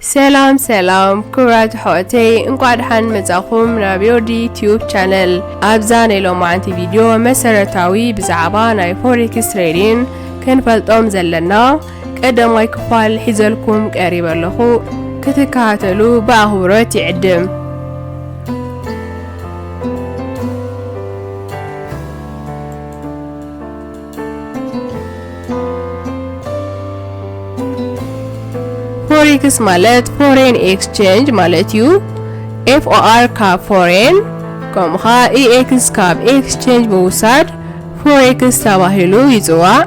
ሰላም ሰላም ክቡራት ኣሕዋተይ፣ እንቋዕ ደሓን መጻኹም ናብ ዮዲ ቲዩብ ቻነል። ኣብዛ ናይ ሎማዓንቲ ቪድዮ መሰረታዊ ብዛዕባ ናይ ፎሬክስ ትሬዲንግ ክንፈልጦም ዘለና ቀዳማይ ክፋል ሒዘልኩም ቀሪበ ኣለኹ። ክትከታተሉ ብኣኽብሮት ይዕድም። ፎሬክስ ማለት ፎሬን ኤክስቼንጅ ማለት እዩ። ኤፍ ኦ ኣር ካብ ፎሬን፣ ከምኡ ኸዓ ኢ ኤክስ ካብ ኤክስቼንጅ ምውሳድ ፎሬክስ ተባሂሉ ይጽዋዕ።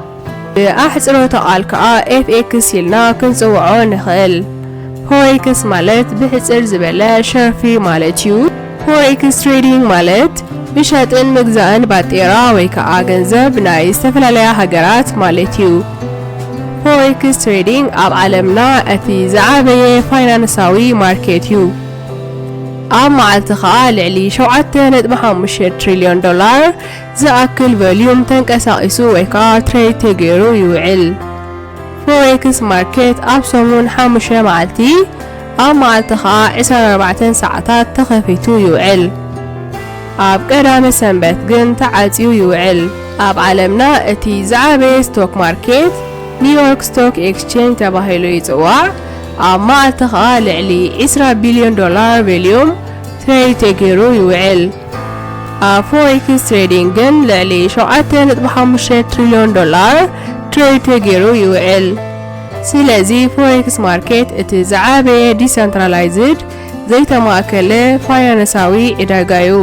ብኣሕጽሮተ ቃል ከኣ ኤፍ ኤክስ ኢልና ክንጽውዖ ንኽእል። ፎሬክስ ማለት ብሕጽር ዝበለ ሸርፊ ማለት እዩ። ፎሬክስ ትሬዲንግ ማለት ምሻጥን ምግዛእን ባጤራ ወይ ከኣ ገንዘብ ናይ ዝተፈላለያ ሃገራት ማለት እዩ። ፎሬክስ ትሬዲንግ ኣብ ዓለምና እቲ ዝዓበየ ፋይናንሳዊ ማርኬት እዩ። ኣብ መዓልቲ ከኣ ልዕሊ ሸውዓተ ነጥቢ ሓሙሽተ ትሪልዮን ዶላር ዝኣክል ቮልዩም ተንቀሳቒሱ ወይ ከኣ ትሬድ ተገይሩ ይውዕል። ፎሬክስ ማርኬት ኣብ ሰሙን ሓሙሽተ መዓልቲ፣ ኣብ መዓልቲ ከኣ ዕስራን ኣርባዕተን ሰዓታት ተኸፊቱ ይውዕል። ኣብ ቀዳመ ሰንበት ግን ተዓጽዩ ይውዕል። ኣብ ዓለምና እቲ ዝዓበየ ስቶክ ማርኬት ኒውዮርክ ስቶክ ኤክስቼንጅ ተባሂሉ ይጽዋዕ። ኣብ መዓልቲ ከኣ ልዕሊ ዕስራ ቢልዮን ዶላር ቮልዩም ትሬድ ተገይሩ ይውዕል። ኣብ ፎሬክስ ትሬዲንግ ግን ልዕሊ ሸውዓተ ነጥቢ ሓሙሽተ ትሪልዮን ዶላር ትሬድ ተገይሩ ይውዕል። ስለዚ ፎሬክስ ማርኬት እቲ ዝዓበየ ዲሰንትራላይዝድ ዘይተማእከለ ፋይናንሳዊ ዕዳጋ እዩ።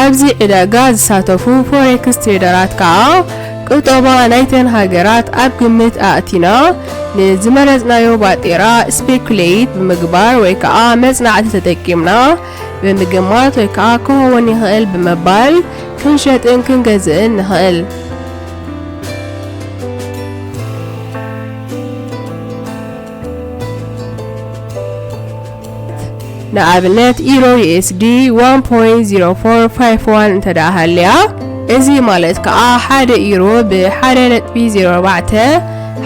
ኣብዚ ዕዳጋ ዝሳተፉ ፎሬክስ ትሬደራት ከኣ ቁጠባ ናይተን ሃገራት ኣብ ግምት ኣእቲና ንዝመረጽናዮ ባጤራ ስፔኩሌት ብምግባር ወይ ከኣ መጽናዕቲ ተጠቂምና ብምግማት ወይ ከኣ ክኸውን ይኽእል ብምባል ክንሸጥን ክንገዝእን ንኽእል። ንኣብነት ኢሮ ዩ ኤስ ዲ ዋን ፖይንት ዚሮ ፎር ፋይቭ ዋን እንተ ደኣ ሃልያ፣ እዚ ማለት ከኣ ሓደ ኢሮ ብ ሓደ ነጥቢ ዜሮ ኣርባዕተ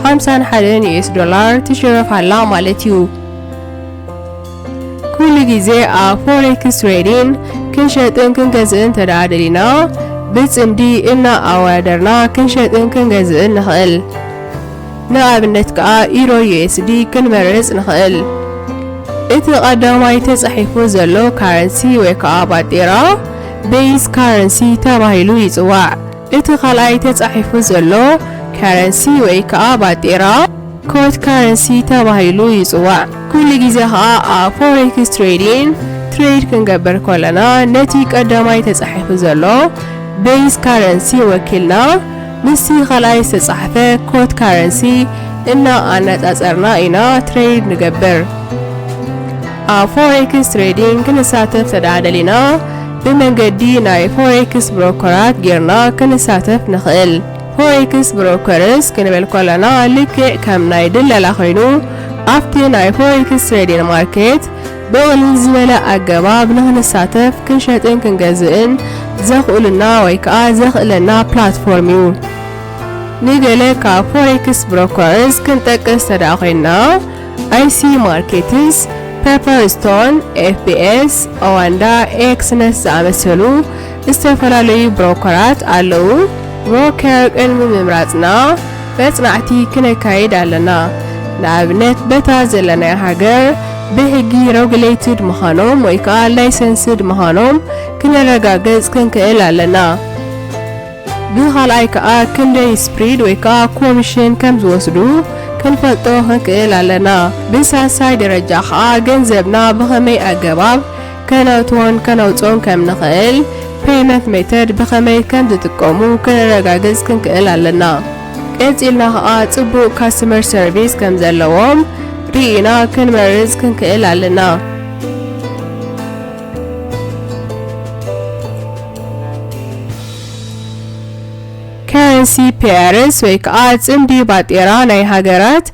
ሓምሳን ሓደን ዩ ኤስ ዶላር ትሽረፍ ኣላ ማለት እዩ። ኩሉ ግዜ ኣብ ፎሬክስ ትሬዲንግ ክንሸጥን ክንገዝእን እንተ ደኣ ደሊና፣ ብጽምዲ እናኣወዳደርና ክንሸጥን ክንገዝእን ንኽእል። ንኣብነት ከኣ ኢሮ ዩ ኤስ ዲ ክንመርጽ ንኽእል። እቲ ቀዳማይ ተጻሒፉ ዘሎ ካረንሲ ወይ ከኣ ባጤራ ቤይዝ ካረንሲ ተባሂሉ ይጽዋዕ። እቲ ካልኣይ ተጻሒፉ ዘሎ ካረንሲ ወይ ከኣ ባጤራ ኮት ካረንሲ ተባሂሉ ይጽዋዕ። ኩሉ ግዜ ከኣ ኣብ ፎሬክስ ትሬዲንግ ትሬድ ክንገብር ከለና ነቲ ቀዳማይ ተጻሒፉ ዘሎ ቤይዝ ካረንሲ ወኪልና ምስቲ ካልኣይ ዝተጻሕፈ ኮት ካረንሲ እና ኣነጻጸርና ኢና ትሬድ ንገብር። ኣብ ፎሬክስ ትሬዲንግ ክንሳተፍ ተደኣ ደሊና ብመንገዲ ናይ ፎሬክስ ብሮከራት ጌርና ክንሳተፍ ንኽእል። ፎሬክስ ብሮከርስ ክንብል ከለና ልክዕ ከም ናይ ድለላ ኮይኑ ኣብቲ ናይ ፎሬክስ ትሬዲንግ ማርኬት ብቕልል ዝበለ ኣገባብ ንኽንሳተፍ ክንሸጥን ክንገዝእን ዘኽእሉና ወይ ከኣ ዘኽእለና ፕላትፎርም እዩ። ንገለ ካብ ፎሬክስ ብሮከርስ ክንጠቅስ ተደኣ ኮይንና፣ ኣይ ሲ ማርኬትስ፣ ፔፐር ስቶን፣ ኤፍ ቢ ኤስ፣ ኦዋንዳ፣ ኤክስነስ ዝኣመሰሉ ዝተፈላለዩ ብሮከራት ኣለዉ። ብሮከር ቅድሚ ምምራጽና መጽናዕቲ ክነካይድ ኣለና። ንኣብነት በታ ዘለናያ ሃገር ብሕጊ ረጉሌትድ ምዃኖም ወይ ከኣ ላይሰንስድ ምዃኖም ክነረጋግጽ ክንክእል ኣለና። ብኻልኣይ ከኣ ክንደይ ስፕሪድ ወይ ከኣ ኮሚሽን ከም ዝወስዱ ክንፈልጦ ክንክእል ኣለና። ብሳልሳይ ደረጃ ከኣ ገንዘብና ብኸመይ ኣገባብ ከነእትዎን ከነውጽኦን ከም ንኽእል፣ ፔይመንት ሜተድ ብኸመይ ከም ዝጥቀሙ ክነረጋግጽ ክንክእል ኣለና። ቀጺልና ከኣ ጽቡቕ ካስተመር ሰርቪስ ከም ዘለዎም ርኢና ክንመርጽ ክንክእል ኣለና። ካረንሲ ፔርስ ወይ ከኣ ጽምዲ ባጤራ ናይ ሃገራት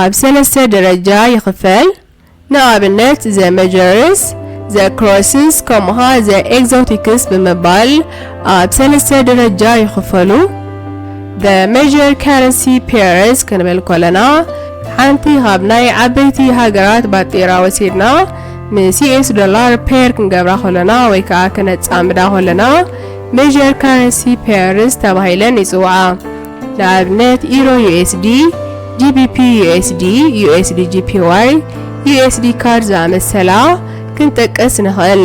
ኣብ ሰለስተ ደረጃ ይኽፈል። ንኣብነት ዘ ሜጀርስ፣ ዘ ክሮስስ ከምኡ ኸኣ ዘ ኤግዞቲክስ ብምባል ኣብ ሰለስተ ደረጃ ይኽፈሉ። The major currency pairs ክንብል ከለና ሓንቲ ካብ ናይ ዓበይቲ ሃገራት ባጤራ ወሲድና ምስ ዩ ኤስ ዶላር ፔር ክንገብራ ከለና ወይ ከዓ ክነጻምዳ ከለና ሜጀር ካረንሲ ፔርስ ተባሂለን ይጽውዓ። ንኣብነት ኢሮ ዩ ኤስ ዲ፣ ጂ ቢ ፒ ዩ ኤስ ዲ፣ ዩ ኤስ ዲ ጂ ፒ ዋይ፣ ዩ ኤስ ዲ ካድ ዝኣመሰላ ክንጠቅስ ንኽእል።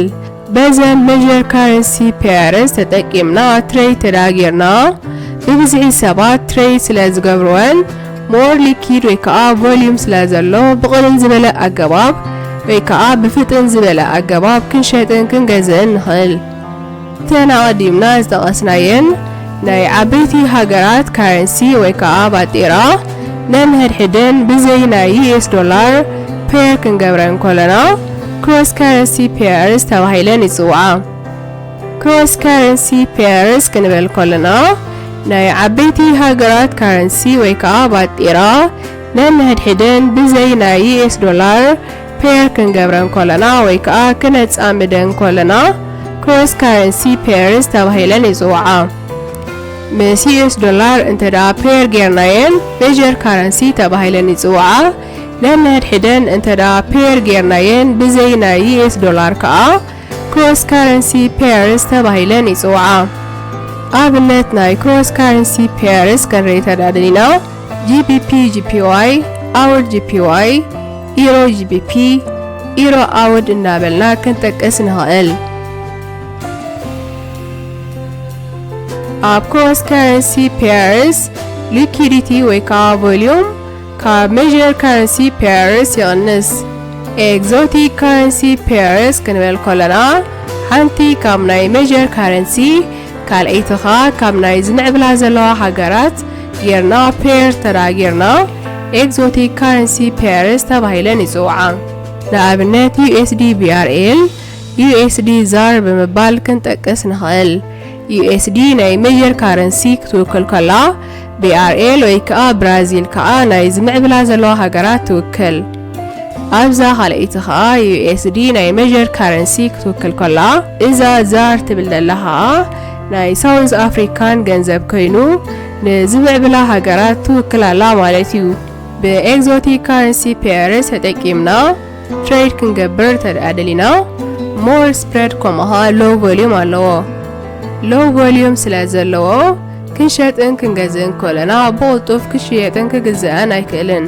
በዘን ሜጀር ካረንሲ ፔርስ ተጠቂምና ትሬድ ተዳጊርና ብብዝሒ ሰባት ትሬድ ስለ ዝገብርወን ሞር ሊኪድ ወይ ከዓ ቮሊዩም ስለ ዘሎ ብቕልል ዝበለ ኣገባብ ወይ ከዓ ብፍጥን ዝበለ ኣገባብ ክንሸጥን ክንገዝእን ንኽእል። እተን ኣቐዲምና ዝጠቐስናየን ናይ ዓበይቲ ሃገራት ካረንሲ ወይ ከዓ ባጤራ ነንሕድሕደን ብዘይ ናይ ዩ ኤስ ዶላር ፔር ክንገብረን ከለና ክሮስ ካረንሲ ፔርስ ተባሂለን ይጽውዓ። ክሮስ ካረንሲ ፔርስ ክንብል ከለና ናይ ዓበይቲ ሃገራት ካረንሲ ወይ ከዓ ባጤራ ነንሕድሕደን ብዘይ ናይ ዩ ኤስ ዶላር ፔር ክንገብረን ከለና ወይ ከዓ ክነጻምደን ከለና ክሮስ ካረንሲ ፔርስ ተባሂለን ይጽውዓ። ምስ ዩ ኤስ ዶላር እንተ ደኣ ፔር ጌርናየን ሜጀር ካረንሲ ተባሂለን ይጽውዓ። ነንሕድሕደን እንተ ደኣ ፔር ጌርናየን ብዘይ ናይ ዩ ኤስ ዶላር ከዓ ክሮስ ካረንሲ ፔርስ ተባሂለን ይጽውዓ። ኣብነት ናይ ክሮስ ካረንሲ ፔርስ ክንርኢ ተዳደሊና ጂ ቢ ፒ ጂ ፒ ዋይ፣ ኣውድ ጂ ፒ ዋይ፣ ኢሮ ጂ ቢ ፒ፣ ኢሮ ኣውድ እናበልና ክንጠቅስ ንኽእል። ኣብ ክሮስ ካረንሲ ፔርስ ሊኪዲቲ ወይ ከዓ ቮሊዩም ካብ ሜጀር ካረንሲ ፔርስ ይቕንስ። ኤግዞቲክ ካረንሲ ፔርስ ክንብል ከለና ሓንቲ ካብ ናይ ሜጀር ካረንሲ ካልኣይቲ ኸኣ ካብ ናይ ዝምዕብላ ዘለዋ ሃገራት ጌርና ፔር ተዳጊርና ኤግዞቲክ ካረንሲ ፔርስ ተባሂለን ይጽውዓ። ንኣብነት ዩ ኤስ ዲ ቢ ኣር ኤል፣ ዩ ኤስ ዲ ዛር ብምባል ክንጠቅስ ንኽእል። ዩ ኤስ ዲ ናይ ሜጀር ካረንሲ ክትውክል ከላ ቢ ኣር ኤል ወይ ከዓ ብራዚል ከዓ ናይ ዝምዕብላ ዘለዋ ሃገራት ትውክል። ኣብዛ ካልኣይቲ ከዓ ዩ ኤስ ዲ ናይ ሜጀር ካረንሲ ክትውክል ከላ እዛ ዛር ትብል ዘላ ከዓ ናይ ሳውዝ ኣፍሪካን ገንዘብ ኮይኑ ንዝምዕብላ ሃገራት ትውክል ኣላ ማለት እዩ። ብኤግዞቲክ ካረንሲ ፔርስ ተጠቂምና ትሬድ ክንገብር ተደኣ ደሊና ሞር ስፕረድ ከምኡ ከዓ ሎው ቮሊዩም ኣለዎ። ሎው ቮሊዩም ስለ ዘለዎ ክንሸጥን ክንገዝእን ከለና ብቕልጡፍ ክሽየጥን ክግዝአን ኣይክእልን።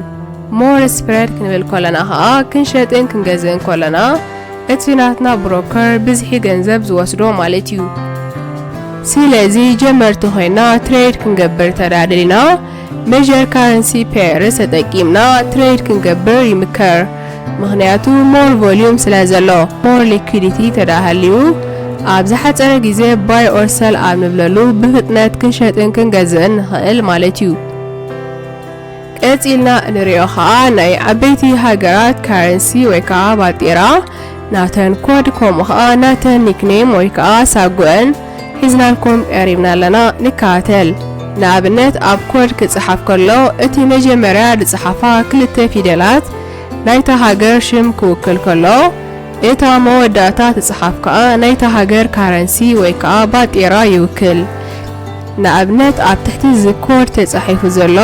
ሞር ስፕረድ ክንብል ከለና ከዓ ክንሸጥን ክንገዝእን ከለና እቲ ናትና ብሮከር ብዝሒ ገንዘብ ዝወስዶ ማለት እዩ። ስለዚ ጀመርቲ ኮይና ትሬድ ክንገብር ተዳደሊና ሜጀር ካረንሲ ፔርስ ተጠቂምና ትሬድ ክንገብር ይምከር። ምኽንያቱ ሞር ቮሊዩም ስለ ዘሎ ሞር ሊኩዲቲ ተዳሃልዩ ኣብ ዝሓፀረ ግዜ ባይ ኦር ሰል ኣብ ንብለሉ ብፍጥነት ክንሸጥን ክንገዝእን ንኽእል ማለት እዩ። ቀጺልና እንሪኦ ኸኣ ናይ ዓበይቲ ሃገራት ካረንሲ ወይ ከኣ ባጤራ ናተን ኮድ ከምኡ ኸኣ ናተን ኒክኔም ወይ ከኣ ሳጉአን ሒዝናልኩም ቀሪብና ኣለና። ንከታተል። ንኣብነት ኣብ ኮድ ክጽሓፍ ከሎ እቲ መጀመርያ ዝጽሓፋ ክልተ ፊደላት ናይታ ሃገር ሽም ክውክል ከሎ እታ መወዳእታ ትጽሓፍ ከኣ ናይታ ሃገር ካረንሲ ወይ ከኣ ባጤራ ይውክል። ንኣብነት ኣብ ትሕቲ እዚ ኮድ ተጻሒፉ ዘሎ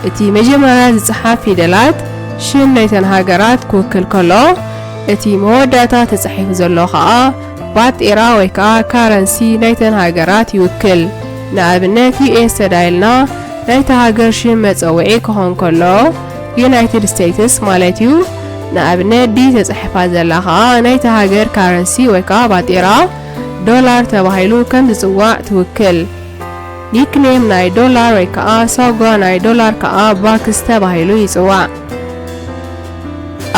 እቲ መጀመርያ ዝጽሓፍ ፊደላት ሽም ናይተን ሃገራት ክውክል ከሎ እቲ መወዳእታ ተጻሒፉ ዘሎ ከኣ ባጤራ ወይ ከኣ ካረንሲ ናይተን ሃገራት ይውክል። ንኣብነት ዩ ኤስ ተዳይልና ናይታ ሃገር ሽም መጸውዒ ክኾን ከሎ ዩናይትድ ስቴትስ ማለት እዩ። ንኣብነት ዲ ተጻሒፋ ዘላ ከኣ ናይታ ሃገር ካረንሲ ወይ ከኣ ባጤራ ዶላር ተባሂሉ ከም ዝጽዋዕ ትውክል። ኒክኔም ናይ ዶላር ወይ ከኣ ሳጓ ናይ ዶላር ከኣ ባክስ ተባሂሉ ይጽዋዕ።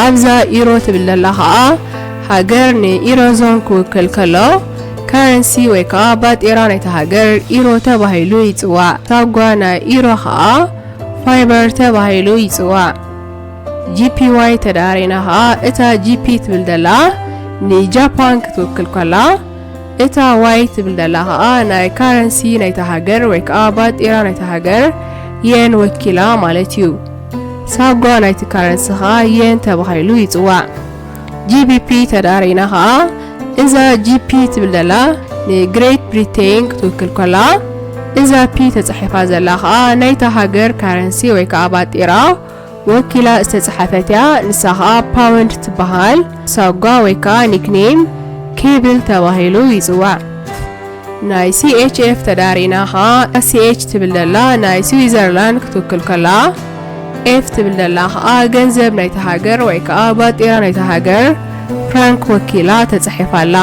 ኣብዛ ኢሮ ትብል ዘላ ከኣ ሃገር ንኢሮዞን ክውክል ከሎ ካረንሲ ወይ ከኣ ባጤራ ናይታ ሃገር ኢሮ ተባሂሉ ይጽዋዕ። ሳጓ ናይ ኢሮ ከኣ ፋይበር ተባሂሉ ይጽዋዕ። ጂ ፒ ዋይ ተዳሪና ከኣ እታ ጂ ፒ ትብል ዘላ ንጃፓን ክትውክል ከላ እታ ዋይ ትብል ዘላ ከኣ ናይ ካረንሲ ናይታ ሃገር ወይ ከኣ ባጤራ ናይታ ሃገር የን ወኪላ ማለት እዩ። ሳጓ ናይቲ ካረንሲ ከኣ የን ተባሂሉ ይጽዋዕ። ጂ ቢ ፒ ተዳሪና ከኣ እዛ ጂ ፒ ትብል ዘላ ንግሬት ብሪቴን ክትውክል ከላ እዛ ፒ ተጻሒፋ ዘላ ከኣ ናይታ ሃገር ካረንሲ ወይ ከኣ ባጤራ ወኪላ ዝተጻሕፈት እያ። ንሳ ኸኣ ፓውንድ ትበሃል። ሳጓ ወይ ከኣ ኒክኔም ኬብል ተባሂሉ ይጽዋዕ። ናይ C H F ተዳሪና ኸኣ C H ትብል ዘላ ናይ ስዊዘርላንድ ክትውክል ከላ፣ ኤፍ ትብል ዘላ ኸኣ ገንዘብ ናይታ ሃገር ወይ ከኣ ባጤራ ናይታ ሃገር ፍራንክ ወኪላ ተጻሒፋ ኣላ።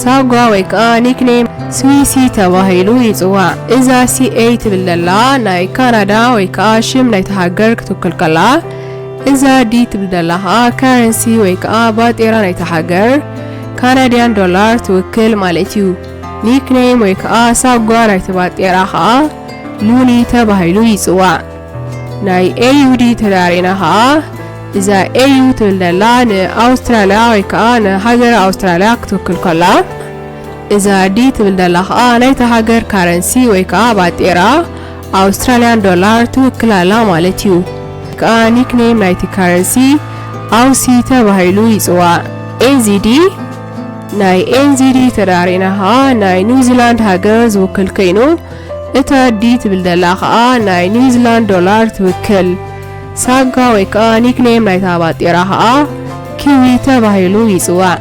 ሳጓ ወይ ከኣ ኒክኔም ስዊሲ ተባሂሉ ይጽዋዕ። እዛ C A ትብል ዘላ ናይ ካናዳ ወይ ከኣ ሽም ናይታ ሃገር ክትውክል ከላ፣ እዛ D ትብል ዘላ ኸኣ ካረንሲ ወይ ከኣ ባጤራ ናይታ ሃገር ካናድያን ዶላር ትውክል ማለት እዩ። ኒክኔም ወይ ከኣ ሳጓ ናይቲ ባጤራ ኸኣ ሉኒ ተባሂሉ ይጽዋዕ። ናይ A U D ተዳሪና ኸኣ እዛ A U ትብል ዘላ ንኣውስትራልያ ወይ ከኣ ንሃገረ ኣውስትራልያ ክትውክል ከላ፣ እዛ D ትብል ዘላ ኸኣ ናይታ ሃገር ካረንሲ ወይ ከኣ ባጤራ ኣውስትራልያን ዶላር ትውክል ኣላ ማለት እዩ። ከኣ ኒክኔም ናይቲ ካረንሲ ኣውሲ ተባሂሉ ይጽዋዕ። N Z D፣ ናይ N Z D ተዳሪና ኸኣ ናይ ኒውዚላንድ ሃገር ዝውክል ኮይኑ፣ እታ D ትብል ዘላ ኸኣ ናይ ኒውዚላንድ ዶላር ትውክል። ሳጋ ወይ ከኣ ኒክኔም ናይታ ባጤራ ኸኣ ኪዊ ተባሂሉ ይጽዋዕ።